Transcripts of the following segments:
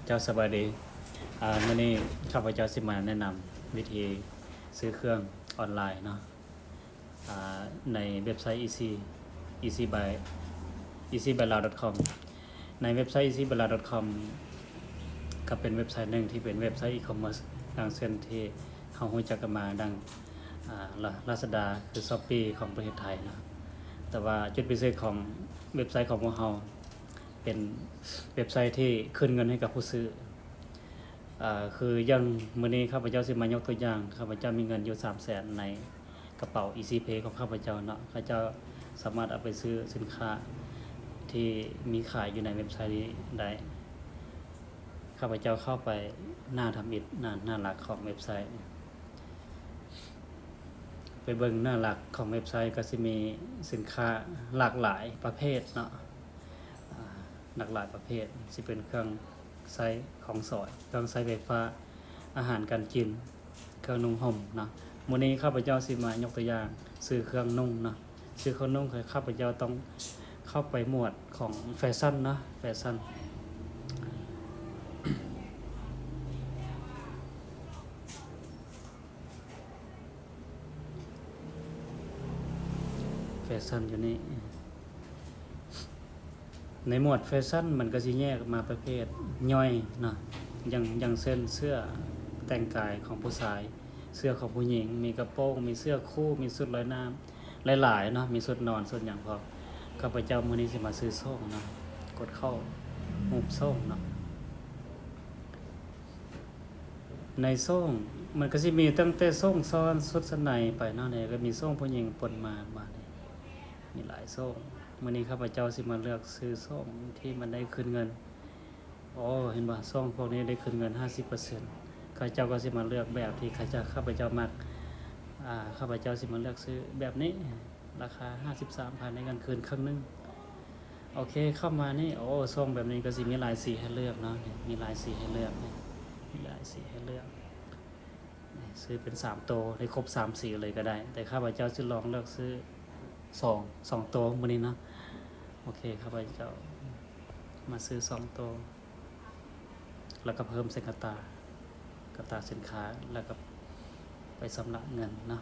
ເຈົ້າສະບາຍດີ. ອາ ມື້ນີ້ຂ້າພະເຈົ້າຊິມາແນະນຳວິທີຊື້ເຄື່ອງອອນລາຍເນາະ ອາ ໃນເວັບໄຊ Easy Easy Buy Easy Buy Lao dot com. ໃນເວັບໄຊ Easy Buy Lao dot com ກໍເປັນເວັບໄຊໜຶ່ງທີ່ເປັນເວັບໄຊອີຄອມເມີດ ດັ່ງເຊັ່ນທີ່ເຮົາຮູ້ຈັກກັນມາ ດັ່ງ ອາ ລາ Lazada ຄື Shopee ຂອງປະເທດໄທເນາະ. ແຕ່ວ່າຈຸດພິເສດຂອງເວັບໄຊຂອງພວກເຮົາ ເປັນເວັບໄຊທີ່ຄືນເງິນໃຫ້ກັບຜູ້ຊື້. ອາ ຄືຢ່າງມື້ນີ້ຂ້າພະເຈົ້າຊິມາຍົກຕົວຢ່າງ, ຂ້າພະເຈົ້າມີເງິນຢູ່ສາມແສນໃນກະເປົາ Easy Pay ຂອງຂ້າພະເຈົ້າເນາະ, ຂ້າພະເຈົ້າສາມາດເອົາໄປຊື້ສິນຄ້າທີ່ມີຂາຍຢູ່ໃນເວັບໄຊນີ້ໄດ້. ຂ້າພະເຈົ້າເຂົ້າໄປໜ້າທຳອິດ ໜ້າ ໜ້າຫຼັກຂອງເວັບໄຊ. ໄປເບິ່ງໜ້າຫຼັກຂອງເວັບໄຊ ກໍຊິມີສິນຄ້າຫຼາກຫຼາຍປະເພດເນາະ, ອາ ຫຼາກຫຼາຍປະເພດ ຊິເປັນເຄື່ອງໃຊ້ຂອງສອຍ, ເຄື່ອງໃຊ້ໄຟຟ້າ, ອາຫານການກິນ, ເຄື່ອງນຸ່ງຫົ່ມເນາະ. ມື້ນີ້ຂ້າພະເຈົ້າຊິມາຍົກຕົວຢ່າງຊື້ເຄື່ອງນຸ່ງເນາະ. ຊື້ເຄື່ອງນຸ່ງ ຂ້າພະເຈົ້າຕ້ອງເຂົ້າໄປໝວດຂອງແຟຊັນເນາະ, ແຟຊັນ. ແຟຊັນຢູ່ນີ້. ໃນໝວດແຟຊັນມັນກໍຊິແຍກອອກມາປະເພດຍ່ອຍເນາະ, ຢ່າງ ຢ່າງເຊັ່ນເສື້ອແຕ່ງກາຍຂອງຜູ້ຊາຍ, ເສື້ອຂອງຜູ້ຍິງ, ມີກະໂປງ, ມີເສື້ອຄູ່, ມີຊຸດລອຍນ້ຳ ຫຼາຍໆເນາະ, ມີຊຸດນອນ, ຊຸດຫຍັງພ້ອມ. ຂ້າພະເຈົ້າມື້ນີ້ຊິມາຊື້ໂສ້ງເນາະ, ກົດເຂົ້າຮູບໂສ້ງເນາະ. ໃນໂສ້ງມັນກໍຊິມີຕັ້ງແຕ່ໂສ້ງຊ້ອນ, ຊຸດຊັ້ນໃນໄປເນາະ, ນີ້ກໍມີໂສ້ງຜູ້ຍິງປົນມາ ມານີ້ ມີຫຼາຍໂສ້ງ. ມື້ນີ້ຂ້າພະເຈົ້າຊິມາເລືອກຊື້ໂສ້ງທີ່ມັນໄດ້ຄືນເງິນ. ໂອ້ ເຫັນບໍ່? ໂສ້ງພວກນີ້ໄດ້ຄືນເງິນຫ້າສິບເປີເຊັນ. ຂ້າພະເຈົ້າກໍຊິມາເລືອກແບບທີ່ຂ້າພະເຈົ້າ ຂ້າພະເຈົ້າມັກ. ອາ ຂ້າພະເຈົ້າຊິມາເລືອກຊື້ແບບນີ້. ລາຄາຫ້າສິບສາມພັນ ໄດ້ເງິນຄືນເຄິ່ງໜຶ່ງ. ໂອເຄ ເຂົ້າມານີ້ ໂອ້ ຊ່ອງແບບນີ້ກໍຊິມີຫຼາຍສີໃຫ້ເລືອກເນາະ, ມີຫຼາຍສີໃຫ້ເລືອກ, ມີຫຼາຍສີໃຫ້ເລືອກ. ຊື້ເປັນສາມໂຕ ໄດ້ຄົບສາມສີເລີຍກໍໄດ້, ແຕ່ຂ້າພະເຈົ້າຊິລອງເລືອກຊື້ສອງ ສອງໂຕມື້ນີ້ເນາະ. ໂອເຄ ຂ້າພະເຈົ້າມາຊື້ສອງໂຕ. ແລ້ວກໍເພີ່ມໃສ່ກະຕ່າ ກະຕ່າສິນຄ້າ ແລ້ວກໍໄປຊຳລະເງິນເນາະ.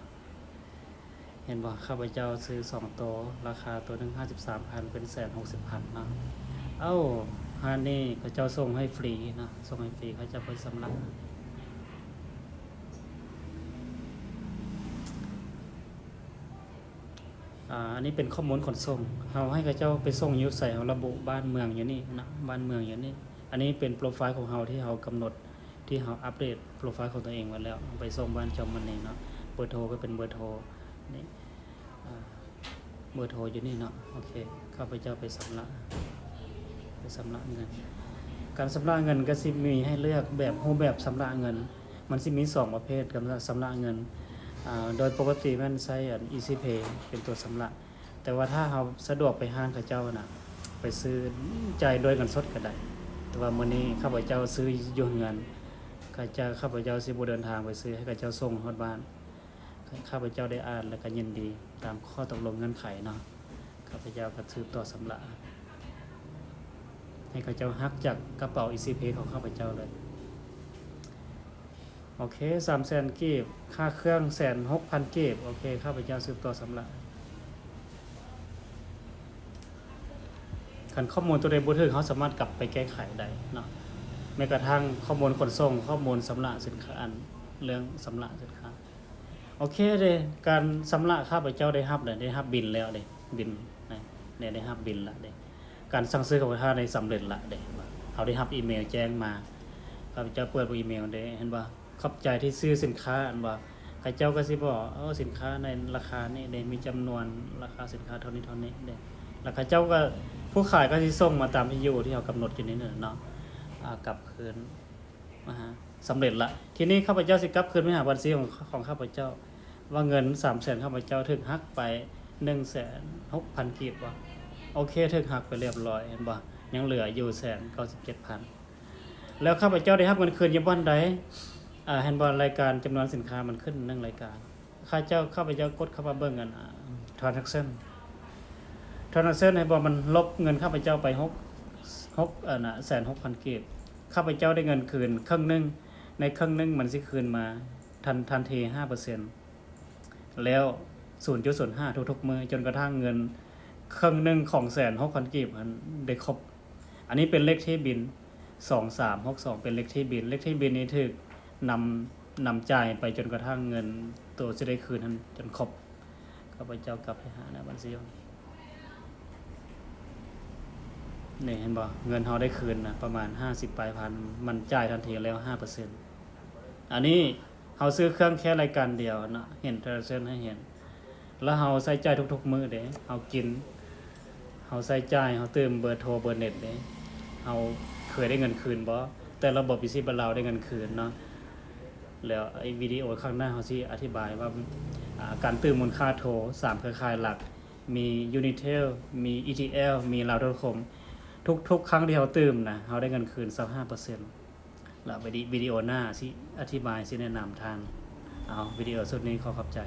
ເຫັນບໍ່? ຂ້າພະເຈົ້າຊື້ສອງໂຕ ລາຄາໂຕໜຶ່ງຫ້າສິບສາມພັນ ເປັນແສນຫົກສິບພັນເນາະ. ເອົ້າ ຮ້ານນີ້ເຂົາເຈົ້າສົ່ງໃຫ້ຟຣີເນາະ, ສົ່ງໃຫ້ຟຣີ, ເຂົາເຈົ້າໄປຊຳລະ. ອາ ອັນນີ້ເປັນຂໍ້ມູນຂົນສົ່ງ, ເຮົາໃຫ້ເຂົາເຈົ້າໄປສົ່ງຢູ່ໃສ ເຮົາລະບຸບ້ານເມືອງຢູ່ນີ້ນະ, ບ້ານເມືອງຢູ່ນີ້. ອັນນີ້ເປັນໂປຣໄຟລ໌ຂອງເຮົາທີ່ເຮົາກຳນົດ, ທີ່ເຮົາອັບເດດໂປຣໄຟລ໌ຂອງຕົວເອງໄວ້ແລ້ວ, ໄປສົ່ງບ້ານຈອມມະນີເນາະ. ເບີໂທກໍເປັນເບີໂທນີ້ ອາ ເບີໂທຢູ່ນີ້ເນາະ. ໂອເຄ ຂ້າພະເຈົ້າໄປຊຳລະ ໄປຊຳລະເງິນ. ການຊຳລະເງິນກໍຊິມີໃຫ້ເລືອກແບບ ຮູບແບບຊຳລະເງິນ. ມັນຊິມີສອງປະເພດ ການຊຳລະເງິນ. ອາ ໂດຍປົກກະຕິແມ່ນໃຊ້ອັນ Easy Pay ເປັນຕົວຊຳລະ, ແຕ່ວ່າຖ້າເຮົາສະດວກໄປຮ້ານເຂົາເຈົ້ານະ ໄປຊື້ ຈ່າຍດ້ວຍເງິນສົດກໍໄດ້. ແຕ່ວ່າມື້ນີ້ຂ້າພະເຈົ້າຊື້ຢູ່ເຮືອນ, ຂ້າພະເຈົ້າ ຂ້າພະເຈົ້າຊິບໍ່ເດີນທາງໄປຊື້, ໃຫ້ເຂົາເຈົ້າສົ່ງຮອດບ້ານ. ຂ້າພະເຈົ້າໄດ້ອ່ານແລ້ວກໍຍິນດີຕາມຂໍ້ຕົກລົງເງື່ອນໄຂເນາະ. ຂ້າພະເຈົ້າກໍສືບຕໍ່ຊຳລະ ໃຫ້ເຂົາເຈົ້າຫັກຈາກກະເປົາ Easy Pay ຂອງຂ້າພະເຈົ້າເລີຍ. ໂອເຄ ສາມແສນກີບ, ຄ່າເຄື່ອງແສນຫົກພັນກີບ. ໂອເຄ ຂ້າພະເຈົ້າສືບຕໍ່ຊຳລະ. ຄັນຂໍ້ມູນຕົວໃດບໍ່ຖືກ ເຮົາສາມາດກັບໄປແກ້ໄຂໄດ້ເນາະ, ແມ້ກະທັ້ງຂໍ້ມູນຂົນສົ່ງ, ຂໍ້ມູນຊຳລະສິນຄ້າ, ອັນ ເລື່ອງຊຳລະສິນຄ້າ. ໂອເຄເດ້ ການຊຳລະຂ້າພະເຈົ້າໄດ້ຮັບແລ້ວ, ໄດ້ຮັບບິນແລ້ວເດ້, ບິນນະ ແນ ໄດ້ຮັບບິນລະເດ້. ການສັ່ງຊື້ຂອງພວກທ່ານໄດ້ສຳເລັດລະເດ້, ເຮົາໄດ້ຮັບອີເມວແຈ້ງມາ. ຂ້າພະເຈົ້າເປີດເບິ່ງອີເມວເດ້, ເຫັນບໍ່? ຂອບໃຈທີ່ຊື້ສິນຄ້າ, ເຫັນບໍ່? ເຂົາເຈົ້າກໍຊິບອກ, ເອີ ສິນຄ້າໃນລາຄານີ້ເດ້, ມີຈຳນວນລາຄາສິນຄ້າເທົ່ານີ້ເທົ່ານີ້ເດ້. ແລ້ວເຂົາເຈົ້າກໍ, ຜູ້ຂາຍກໍຊິສົ່ງມາຕາມທີ່ຢູ່ທີ່ເຮົາກຳນົດຢູ່ນີ້ເນາະ, ອາ ກັບຄືນມາຫາ. ສຳເລັດລະ. ທີນີ້ຂ້າພະເຈົ້າຊິກັບຄືນໄປຫາບັນຊີຂອງ, ຂອງຂ້າພະເຈົ້າ ວ່າເງິນສາມແສນຂ້າພະເຈົ້າຖືກຫັກໄປໜຶ່ງແສນຫົກພັນກີບບໍ? ໂອເຄ ຖືກຫັກໄປລຽບລ້ອຍ ເຫັນບໍ່? ຍັງເຫຼືອຢູ່ແສນເກົ້າສິບເຈັດພັນ. ແລ້ວຂ້າພະເຈົ້າໄດ້ຮັບເງິນຄືນຢູ່ບ່ອນໃດ? ອາ ເຫັນບໍ່? ລາຍການຈຳນວນສິນຄ້າມັນຂຶ້ນໜຶ່ງລາຍການ. ຂ້າເຈົ້າ, ຂ້າພະເຈົ້າກົດເຂົ້າມາເບິ່ງອັນ ອາ transaction, transaction ໃຫ້ບອກມັນລົບເງິນຂ້າພະເຈົ້າໄປຫົກ, ຫົກ ອັນນະ ແສນຫົກພັນກີບ. ຂ້າພະເຈົ້າໄດ້ເງິນຄືນເຄິ່ງໜຶ່ງ, ໃນເຄິ່ງໜຶ່ງມັນຊິຄືນມາທັນ ທັນທີຫ້າເປີເຊັນ ແລ້ວສູນຈຸດສູນຫ້າທຸກໆມື້ ຈົນກະທັ້ງເງິນເຄິ່ງໜຶ່ງຂອງແສນຫົກພັນກີບຫັ້ນໄດ້ຄົບ. ອັນນີ້ເປັນເລກທີ່ບິນສອງສາມຫົກສອງ ເປັນເລກທີ່ບິນ. ເລກທີ່ບິນນີ້ຖືກນຳ ນຳຈ່າຍໄປຈົນກະທັ່ງເງິນໂຕຊິໄດ້ຄືນຫັ້ນຈົນຄົບ. ຂ້າພະເຈົ້າກັບໄປຫາໜ້າບັນຊີ. ນີ້ເຫັນບໍ່? ເງິນເຮົາໄດ້ຄືນນະ ປະມານຫ້າສິບປາຍພັນ, ມັນຈ່າຍທັນທີແລ້ວຫ້າເປີເຊັນ. ອັນນີ້ເຮົາຊື້ເຄື່ອງແຄ່ລາຍການດຽວເນາະ, ເຫັນ transaction ໃຫ້ເຫັນ. ແລ້ວເຮົາໃຊ້ຈ່າຍທຸກໆມື້ເດ້, ເຮົາກິນ, ເຮົາໃຊ້ຈ່າຍ, ເຮົາຕື່ມເບີໂທເບີເນັດເດ້. ເຮົາເຄີຍໄດ້ເງິນຄືນບໍ່? ແຕ່ລະບົບ Easy Balance ໄດ້ເງິນຄືນເນາະ. ແລ້ວໄອ້ວິດີໂອຂ້າງໜ້າເຮົາຊິອະທິບາຍວ່າ ອາ ການຕື່ມມູນຄ່າໂທສາມເຄືອຂ່າຍຫຼັກ ມີ Unitel ມີ ETL ມີ Lawdotcom. ທຸກໆຄັ້ງທີ່ເຮົາຕື່ມນະ ເຮົາໄດ້ເງິນຄືນຊາວຫ້າເປີເຊັນ. ແລ້ວວິດີ ວິດີໂອໜ້າຊິອະທິບາຍ, ຊິແນະນຳທ່ານ. ເອົາ ວິດີໂອຊຸດນີ້ຂໍຂອບໃຈ.